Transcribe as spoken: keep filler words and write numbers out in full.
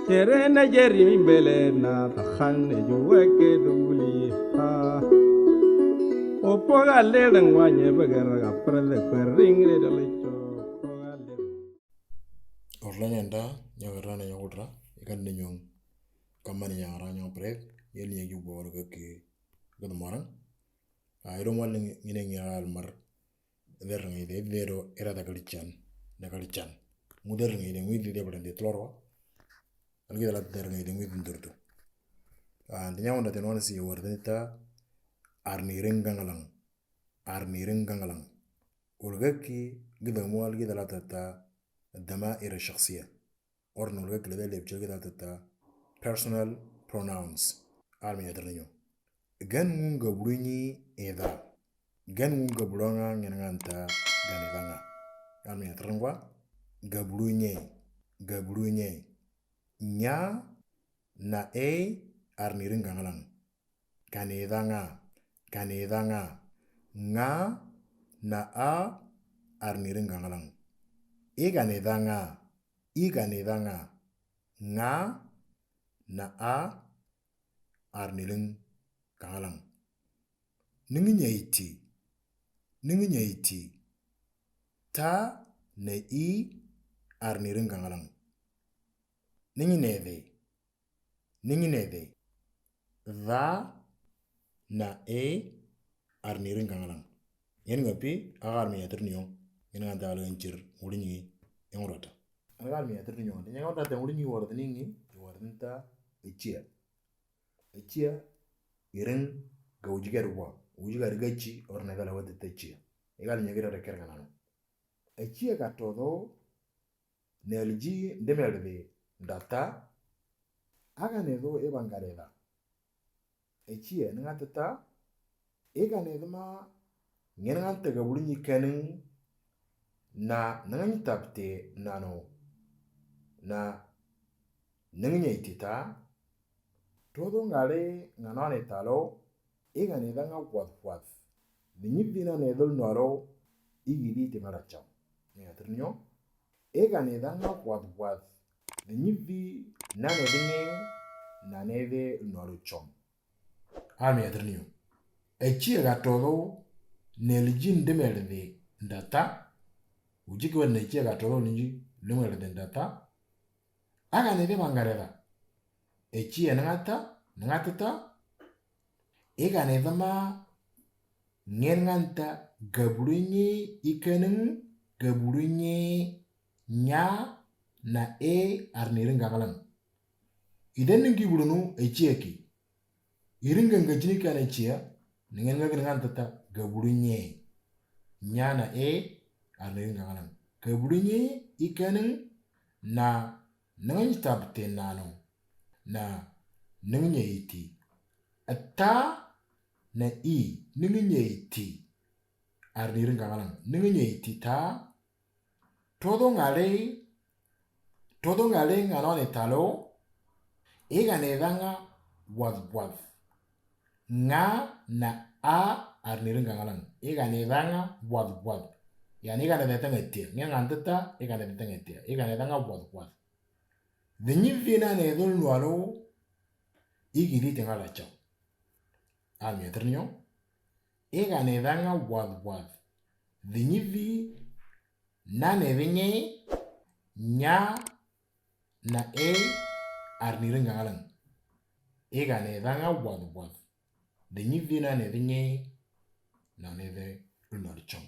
Tere na jeri mi bele na tahan ne juwe ke duli ha. Opo ga le dang wa nye bagara ga prele kwering re dale cho. Opo ga le. Orla nyanda, nyagarana nyakutra, ikan de nyong. Kamani nyara nyong prek, yel nyagi bor ke ke, good morning. A iro mal ngine ngi almar. Der ngi de dero era da kalichang, da kalichang. Mu der ngi de ngi de bran de tloro. Algi da der ngi de ngi de durdu. A de nyawo da tenwan si war de ta. Arni ring gangalang. Arni ring gangalang. Ulgaki gida mu algi da ta. Dama ira shakhsiya. Or nulgaki lada lebchil gida ta. Personal pronouns. Armi atrnyo. Gan ngun gabrunyi eda. Gan ngun gabrunga ngenanganta gan edanga. Armi atrngwa. Gabrunye. Gabrunye. Nya na e arni ring gangalang. Kan edanga. Kan edanga. Nga na a arni ring gangalang. E kan edanga. I kan edanga. Nga na a arni ring gangalang. Ningi nyaiti. Ningi nyaiti. Ta na i arni ring gangalang. Ningi nede. Ningi nede. Da na e arni ring gangalang. Yen ngapi agar mi atrnyo. Yen nganta alu enchir ulinyi. Yang rata. Agar mi atrnyo. Yang rata ulinyi wardningi. Wardnta echia. Echia. Iring ga ujiga ruwa. Ujiga rigachi or na gala wadi ta echia. Egal nyagira reker ganano. Echia ga todo. Nelji ndemerde data. Aga nedo e bangareda. Echia ngatata. Ega nedma ngen nganta gabulunyi kaning na nanganyi tapte nano na nanganyi itita. Todo ngale nganane talo. Ega nedanga wad wad. Dinyi dina nedol nalo. Igi di te ngara cham. Ngaternyo. Ega nedanga wad wad. Dinyi di nane dinye nane de nalo chom. Ami atrnyo. Echi ega todo. Nelji ndemerde data. Ujiki wa nechi ega todo ninji ndemerde data. Aga nede bangareda. Echi enangata nangata ta. Ega nedama ngen nganta gabulunyi ikaneng gabulunyi nya na e arniring gangalang. Iden nengki bulunu echia ki. Iring gangajini kana echia, ngen ngagin nganta ta gabulunyi. Nya na e arniring gangalang. Gabulunyi ikaneng na nengin tabte nano. Na nengin iti. Ata na i nengin iti. Arniring gangalang. Nengin iti ta. Todo ngale. Todo ngale nganone talo. Ega nedanga wad wad. Nga na a arniring gangalang. Ega nedanga wad wad. Yani ega nedanga tia. Nga ngantata ega nedanga tia. Ega nedanga wad wad. Dinyi vina nedol nualo. Igi di tenga la chao. Ami atrnyo. Ega nedanga wad wad. Dinyi vi nane dinye nya na e arniring gangalang. Ega nedanga wad wad. Dinyi vi nane dinye nane de lunal chong.